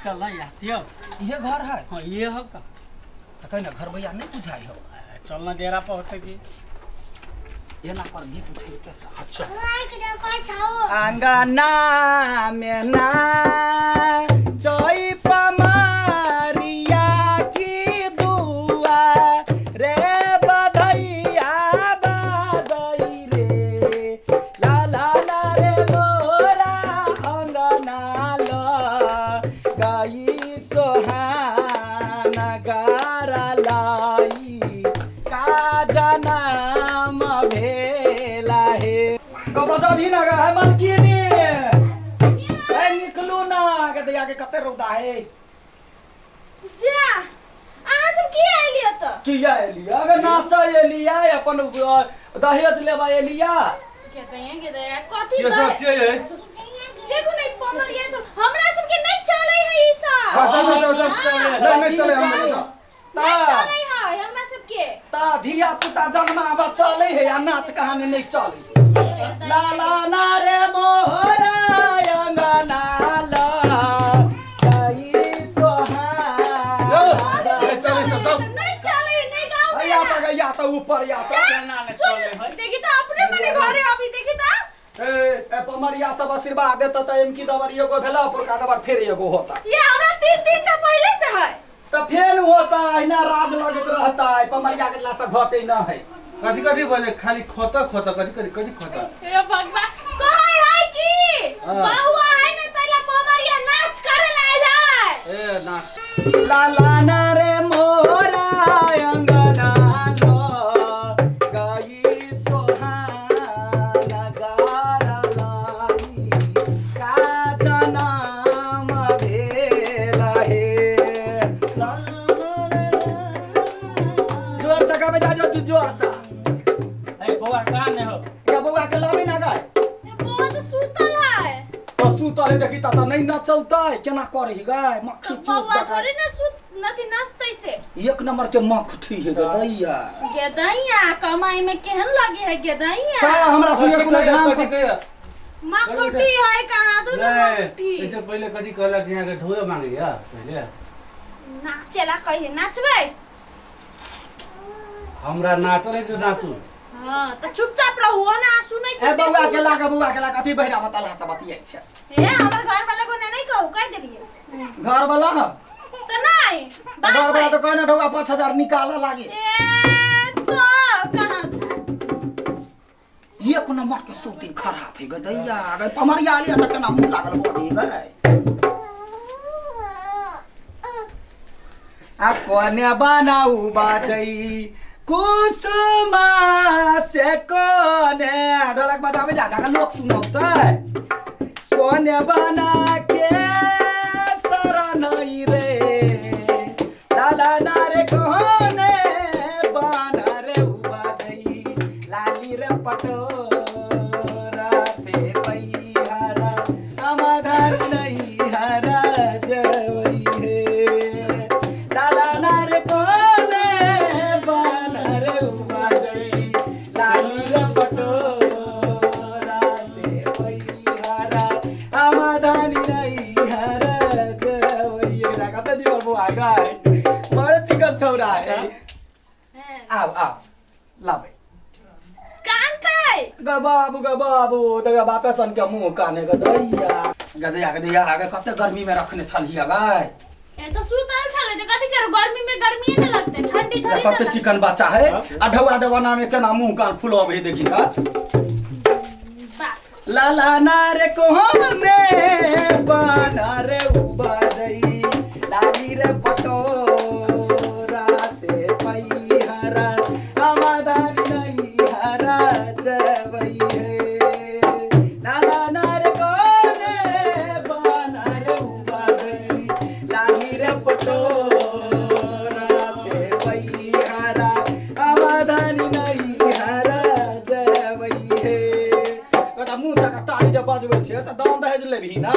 चल ना यहाँ छियौ। ये घर है? हाँ, ये हौ का। तऽ कहि ने घर भैया नहि बुझाइ हौ। चल ना डेरा पर होतै की। एना कर गीत उठैते छ। अच्छा। अंगना में ना चई पमारिया की दुआ रे बधैया बधै रे ला ला ला रे मोरा अंगना ल गई सोहाना गारा लाई का जनाम भेला हे। कपड़ा भी ना है मालकिनी, ए निकलू ना के दैया के कते रौदा है। जा अहाँ सब की आइलियै तऽ? किया एलिया? अगर नाचा एलिया, अपन दहेज लेबा एलिया। के दैया के दैया कथी के सब छियै ये? देखू ने पमरिया सब हमरा सब के नहीं चलै है ई सब। हाँ, चल, चल, चल, चल। नहीं, नहीं चले हम नहीं। नहीं चलै है हमरा सब के। ता धिया पुता जन्माबा चलै है आ नाच कहानी नहीं चलै। ला ला ना रे मोहरा अंगना ला गई सोहाना। ये चले सब तब। नहीं चलै नहीं गाँव में या त या त ऊपर या त केना ने चले है? देखी तऽ अपने मने घरे अभी देखी तऽ। ए ए पमरिया सब आशीर्वाद देता त एमकी दबर एगो भेला, पुरका दबर फेर एगो होता। ये हमरा तीन तीन टा पहले से है। त फेर होता अहिना राज लगैत रहता है, पमरिया के लाशा घटे न है। कथी कथी बजे खाली खोता खोता कथी कथी कथी खोता। हे भगवान कहै है कि हाँ। बहुआ है ने तैला पमरिया नाच करे ला आयल है। ए नाच। ला ला ना रे मोरा अंगना लो गई सोहाना गारा लाई का जनाम भेला हे। ला ला ला ला। जोर से गाबै जा जो तू जोर से। ए बौआ कहाँ ने हो? या बौआ के लाबै ना गाय। ये बौआ तो सुतल है। तो सुतल है देखी त नहीं नचौतै केना करही गाय मक्खी तो चूस बौआ देतै। थोड़ी ना सुत नथी नाचतै से। एक नंबर के मक्खी है गे दैया। गेदैया कमाई में केहन लगी है गेदैया। का हमरा सुने कथी कोनो कहिया, ध्यान कथी कहिया? मखुटी है कहाँ दू ना नहीं, मखुटी। ऐसे पहले कथी कहलक यहाँ के ढोए मांगैया पहले। नाचेला कहे नाचबै? हमरा नाचल है से नाचू। हाँ तऽ चुपचाप रहू ना सुनै छी। ए बौआ के लागा बौआ के लागा कथी बहिरा बताला सब बतियाइ छै। हे हमर घर वाला को नहीं कहू कह देलियै। घर वाला ह? तऽ नहीं। घर वाला तऽ कहने ढौआ 5000 निकालऽ लागे। ए तो कहाँ एक नंबर के सौतीन खराब है गे दैया। गे पमरिया लिया तऽ केना मुँह लागल बजे गे। आ कोने बनाऊ बाजै कुसुमा से कोने ढोलक बजाबै जा ढाका लोक सुनौतै। कोने बना के शरणै रे लाला ना रे कोने बना रे बाजै लाली रे पटोरा से पैहरा समाधान नहीं हरा जवई हे। लाला ना रे कोने बना रे बाजै लाली रे पटोरा से पैहरा समाधान नहीं हरा जवई हे। कते दिवर बौआ गाय बड़ चिकन छौरा है। आउ आउ लाबै। कानतै। ग बाबू ग बाबू त बापे सन के मुंह काने ग दैया ग दैया ग दैया ग कते गर्मी में रखने छलियै गाय। ए तो सुतल छलै तऽ कथी करू गर्मी में गर्मीए ने लगतै ठंडी थोड़ी कते ना। चिकन बच्चा है आ ढौआ देवाना में केना मुंह कान फुलबै है देखी का। बात ला ला ना रे कोहने बना रे उबादै लाली रे पटोरा से पैहरा समाधान नहीं हरा जवई हे। ला ला ना रे कोहने बना रे उबादै लाली रे पटोरा से पैहरा समाधान नहीं हरा जवई हे। कता मुंह तक ताली जे बजबै छै से दान दहेज लेबही ना।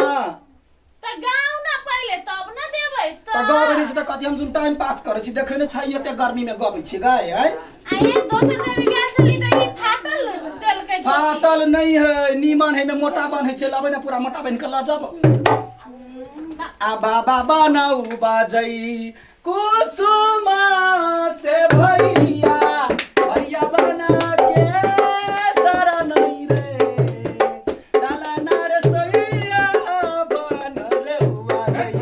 तऽ गाँव ना पहिले तब ना देबै तऽ गबै नहि छै तऽ कथी हम जुन टाइम पास करै छी देखै नहि छै एते गर्मी में गबै छी गाय है। आ ये दोसर जगह गेल छली तऽ ई फाटल देलकै धोती। फाटल नहीं है नीमन है में मोटा बन है छै लबै ना पूरा मोटा बन के लऽ जाब। आ बाबा बनाऊ बाजई कुसुमा से भैया, भैया बना के सारा नहीं रे लाला नार सैया बन रे बाजई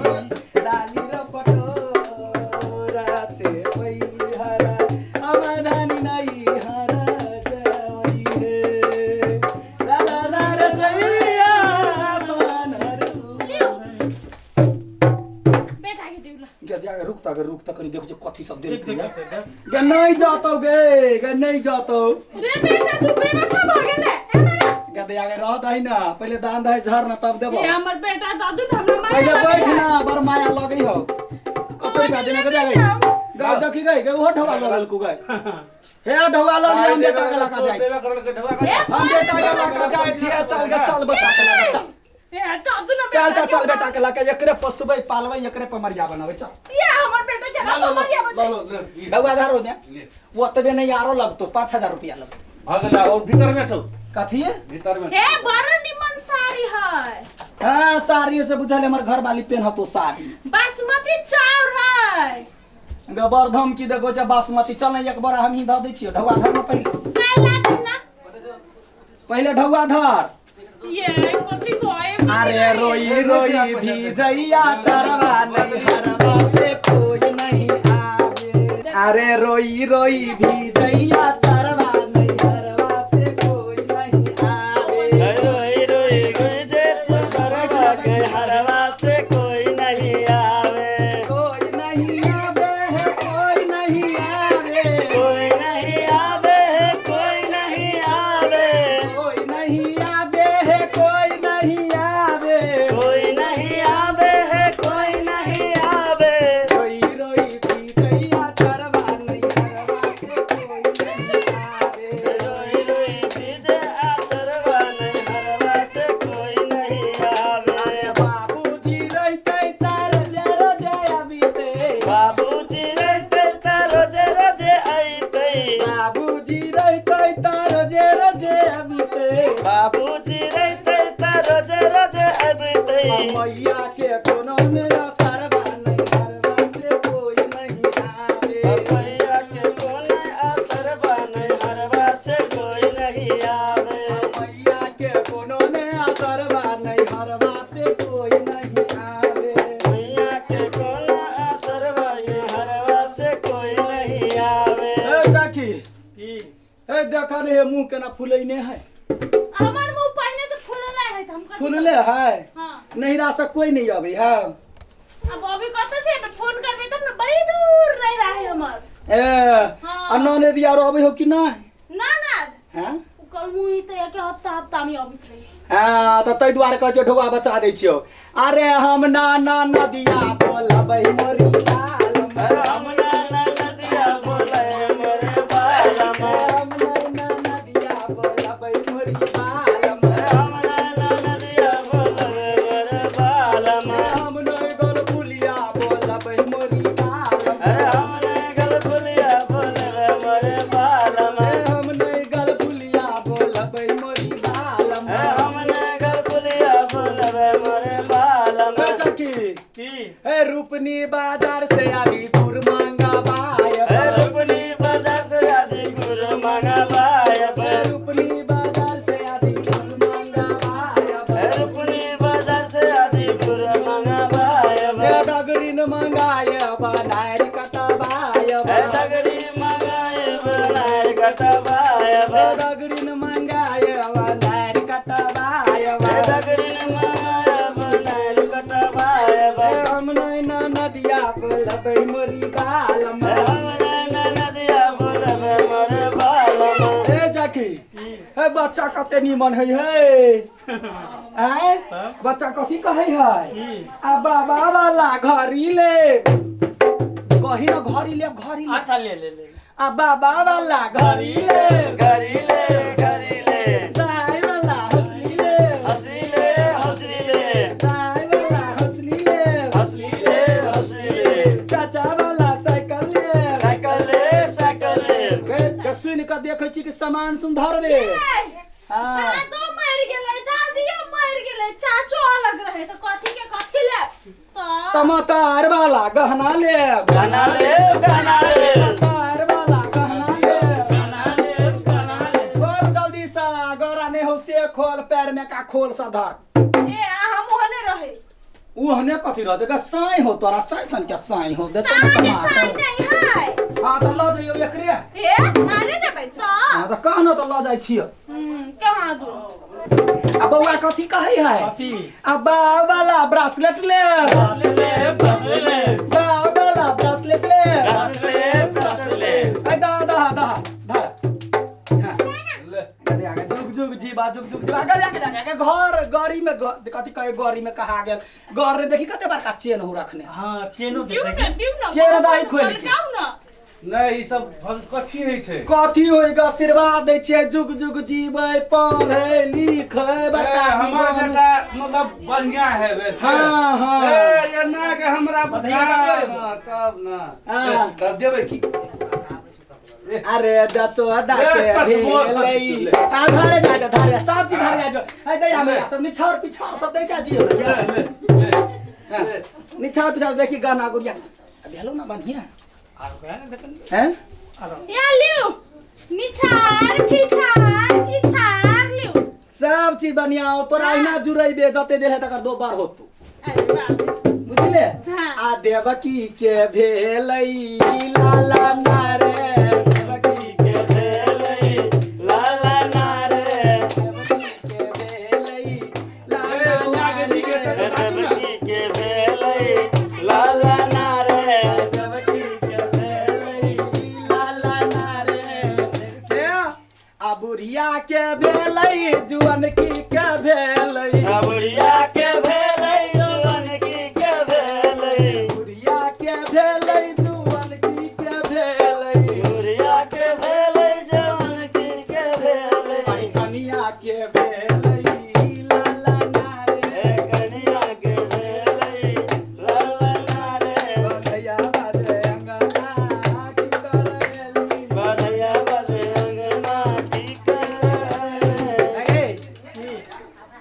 लाली र पटोरा से पैहरा अमधानी नहीं हरा जवई हे लाला नार सैया बन रे। लियो। बेटा के दिउ ल। गे दिया रुक त, रुक त, कनी देखो जे कथी सब देख देलकै। देख देख देख। गे नहीं जातौ गे, गे नहीं जातौ। रे बेटा, तू बेवफा भ गेले ए मेरा। गे दिया गे रह दही ना, पहिले दान दही झर ना तब देबो। ए हमर बेटा, दादू न हमरा माया पहिले लगै बैठ है। ना, बड़ माया लगै हो। कते रुपया देने के दिया गे? गे देखी गई गे, ओहो ढोआ लऽ लेलकू गई। हे ढोआ लऽ लिअ, हम बेटा के लऽ कऽ जाइ छी। देवा करल के ढवा। ए हम बेटा के लऽ कऽ जाइ छियै। चल गे चल, बेटा के लऽ कऽ चल। ए दादू न। चल चल चल, बेटा के लऽ कऽ एकरे पोसबै पालबै, एकरे पर मरिया बनबै, चल। ये हमर बेटा के लो लो मरिया लो बजे। लो लो। ढौआ धरो ने। ले। ओतबे नहीं आरो लगतो, 5000 रुपया लगतो। भगला और भीतर में छौ। कथी? भीतर में। हे बड़ निमन साड़ी है। हाँ, साड़ी से बुझल हमर घर वाली पेनहतो साड़ी। बासमती चाउर है। गबर धमकी देखो छै बासमती। चल ने, एक बार हम ही धऽ दै छियो। ढौआ धर ने पहिले। काल्हि ला देब ना। पहिले ढौआ धर। ये कथी कहे? अरे रोई रोई भीजैया चरवा नहीं हरवा से कोई नहीं आवे। अरे रोई रोई भीजैया चरवा नहीं हरवा से कोई नहीं आवे। रोई रोई गुजे चरवा के हरवा से कोई नहीं आवे। कोई नहीं आवे है, कोई नहीं आवे। कोई नहीं आवे है, कोई नहीं आवे। कोई नहीं आवे है, कोई नहीं आवे। कोई नहीं आवे है, कोई नहीं आवे। रोई रोई भीजैया चरवा नहीं हरवा से कोई नहीं आवे। रोई रोई भिजे आ चरवा नहीं हरवा से कोई नहीं आवे। बाबूजी रहते तार जे रोजे आबिते। बाबूजी रहते त रोजे रोजे आइते। बाबूजी रहते तार रोजे रोजे आबिते। बाबूजी रहते त रोजे रोजे आबिते। मैया के कोनो मेरा सरवा नहीं हरवा से कोई नहीं आवे। भैया के कोने असरवा नहीं हरवा से कोई नहीं आवे। मैया के कोनो मेरा सरवा नहीं हरवा से कोई नहीं आवे। मैया के कोने असरवा नहीं हरवा से कोई नहीं आवे। ए सखी। की? ए देखा ने, मुंह केना फुलैने है। हमर मुंह पहले से फूलले है त हम कथी? फुलले है। हाँ। नहिरा से कोई नहीं अबै है। अब अभी कतऽ से फोन करबे तब न, बड़ी दूर रह रहा है हमर। ए हाँ। आ ननद यार अबै हो कि नहि? ना ना। हैं? उ कल मुही त एक हफ्ता हफ्ता में अबित रहे। हाँ, तऽ ताहि दुआरे कहै छियौ ढौआ बचा दै छियौ। अरे हम ना ना नदिया बोलबै मोरी लाल। अरे हम ना ना नदिया बोले मोरे बालमा। हम ना ना नदिया बोलबै मोरी बाल। अरे हम ना ना नदिया बोले मोरे बालमा। हम नहीं गल पुलिया बोलबै मोरी बाल। अरे हम ना गल फुलिया बोले मोरे बालमा। हम नहीं गल पुलिया बोलबै मोरी बाल। अरे हम ना गल फुलिया बोले मोरे बालमा। सखी। की? ए रूपनी बाजार से आदि गुड़ मंगवाय। ए रुपनी बाजार से आदि गुरु मंगवाय। रूपनी बाजार से आदि गुड़ मंगवाय। ए रुपनी बाजार से आदि गुरु मंगवाय। ए डगरीन मंगाय बनार कटवाय। ए डगरी मंगाए बनाए कटवाय। ए डगरीन मंगाय बनार कटवाय। ए डगरी मंगाए बनाए कटवाय। ए हम नहीं ना नदिया बोलबै मोरी बाल। ए हम ना नदिया बोलबे मोरे बालमा। ए सखी, ए बच्चा कते निमन है हे। आय बच्चा कथी कहै है? की? आ बाबा वाला घड़ी ले, कही ना घड़ी ले, घड़ी ले। अच्छा, ले ले ले। आ बाबा वाला घड़ी ले। घड़ी ले, घड़ी ले। दाई वाला हंसली ले। हंसी ले, हंसी ले। दाई वाला हंसली ले। हंसी ले, हंसी ले। चाचा वाला साइकिल ले। साइकिल ले, साइकिल ले। के सुनि कऽ देखै छी कि सामान सुन धरबे। हाँ। दादो मरि गेलै, दादियो मरि गेलै, चाचो अलग रहे त कथी के कथी ले। तमतार वाला गहना लेब, गहना लेब, गहना लेब। तमतार वाला गहना लेब, गहना लेब, गहना लेब। खोल जल्दी सा गौरा ने हो से खोल, पैर में का खोल सा धर। ए आ हम ओहने रहे। ओहने कथी रहते का साई हो तोरा, साई सन के साई हो दे तो अहाँके साई नहीं है। हां त ल जइयो एकरे। ए अरे देबै त। हां त कहनो त ल जाइ छियो। कहाँ दू आ बौआ कथी कहै है? कथी? आ बाव वाला ब्रासलेट ले, ब्रासलेट ले, ब्रासलेट ले, बाव वाला ब्रासलेट ले, ब्रासलेट, ब्रासलेट। ए दा दा दा धर। हां ले आगे आगे जुग जुग जीवा, जुग जुग जीवा। आगे आगे आगे आगे घर गरी में कथी कहे गरी में कहा गेल घर रे देखी कते बड़का चेन हो रखने। हां चेनो दिउ देखे न, दिउ न। चेन दाही खोलि के। गाउ न। नहीं ई सब कथी होइ छै? कथी होइगा आशीर्वाद दै छियै जुग जुग जीबै, पढ़ै लिखै बड़का ए, आदमी हमर बनू। बेटा मतलब बढ़िया है वैसे। हाँ, हाँ। ए ये ना के हमरा बधाई बुझा देबै। ना तब ना। हाँ। ए, तब देबै की? अरे जसोदा ए, के चश्मो भेलै। ले। आ धरे जा, जा, धरे सब चीज धरे जा। ए दैया ले। मैया सब निछाड़ पिछाड़ सब दै जा जियो ले, ना। ले, ले, हाँ। ले। निछाड़ पिछाड़ देखी गाना गुड़िया भेलो ना बढ़िया। आरो कहे ना देखन हैं? आरो या लिउ निछार फिछार सिछार लिउ सब चीज बढ़िया हो तोरा। अहिना जुड़ैबे जते देह तकर दो बार होतू। अरे बाप रे। बुझले? हाँ। आ देवकी के भेलै लाला नारे, देवकी के भेलै लाला नारे, देवकी के भेलै लाला ए, बौआ के नारे, नीके तऽ देवकी के भेलै लाला नारे, देवकी के भेलै लाला नारे। के आ बुढ़िया के भेलै जुअनकी के भेलै, आ बुढ़िया के भेलै जुअनकी के भेलै, बुढ़िया के भेलै जुअनकी के भेलै, बुढ़िया के भेलै जुअनकी के भेलै, कनिया के भेलै लाला नारे, ए कनिया के भेलै लाला नारे। बधैया बाजे अंगना की करैली, बधैया बजे अंगना की करैली। ए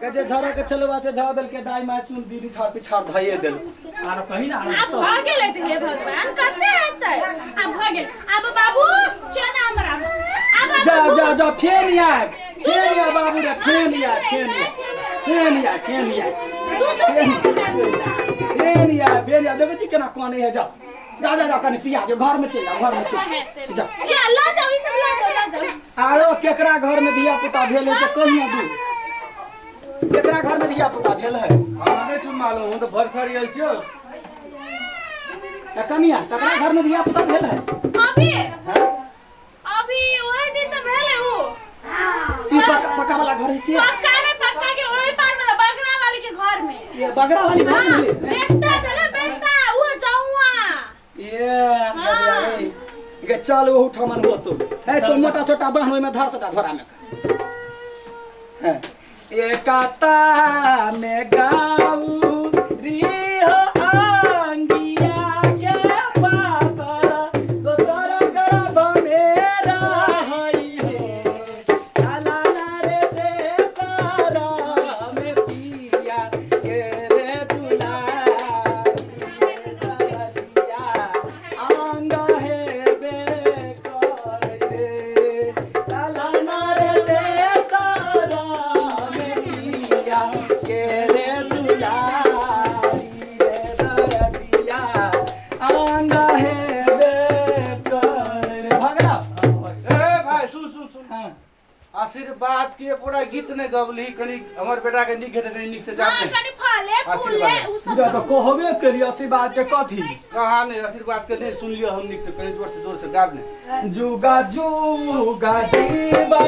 गजे झरा के चलवा से झरा देल के दाई माय सुन दीदी छाड़ पिछाड़ धइए देल। आरो कही ना आरो। आब भऽ गेलै तऽ हे भगवान कते हेतै, आब भऽ गेल। आब बाबू चल हमरा आब जा जा जा फेन आब, फेन आ बाबू रे, फेन आ, फेन आ, फेन आ, फेन आ, दूध पिया। फेन आ, फेन आ। देखै छी केना कानै है। जा जा जा जा कनि पिया के घर में चलि जा, घर में चलि जा। या लऽ जाउ ई सब, लऽ जाउ, लऽ जाउ। आरो केकरा घर में धिया पुता भेल है से कहियो दू, केकरा घर में धिया पुता भेल है? हमरा नहि सुन मालूम, हम तऽ भरखर गेल छियौ। ए कनिया, ककरा घर में धिया पुता भेल है? अभी हैं? अभी ओहे दिन तऽ भेलै उ। ई पक्का पक्का वाला घर है से? पक्का ने, पक्का के ओहि पार वाला बगरा वाली के घर में। ये बगरा वाली घर में हाँ, भेलै? बेटा भेलै, बेटा उ जाऊआ। ये गदिया रे, गे चल ओहू ठमन होतो है तो मोटा छोटा बहन ओहिमे धर सटा झोरा में का। हैं। एकाता में गाऊ री हो आंगिया के पातर, दोसर गर्भ में रहई हे। लाला रे देसरा में पिया के रे दुलारी रे आंग हे बे कर रे। लाला रे देसरा में पिया के रे दुलारी रे दरदिया आंग हे बे कर रे। भगला। ए भाई सुन सुन सुन। हाँ। आशीर्वाद के पूरा गीत नहि गबली, कनि हमर बेटा के नीक हेतै, कनि नीक से हाँ जाब ने। कनि फले फूले आशीर्वाद। उ सब। तऽ कहबे केलियै आशीर्वाद के कथी। कहाँ नहि आशीर्वाद के नहि सुनलियो हम नीक से, कनि जोर से जोर से गाब ने। जुगा जुगा जीवा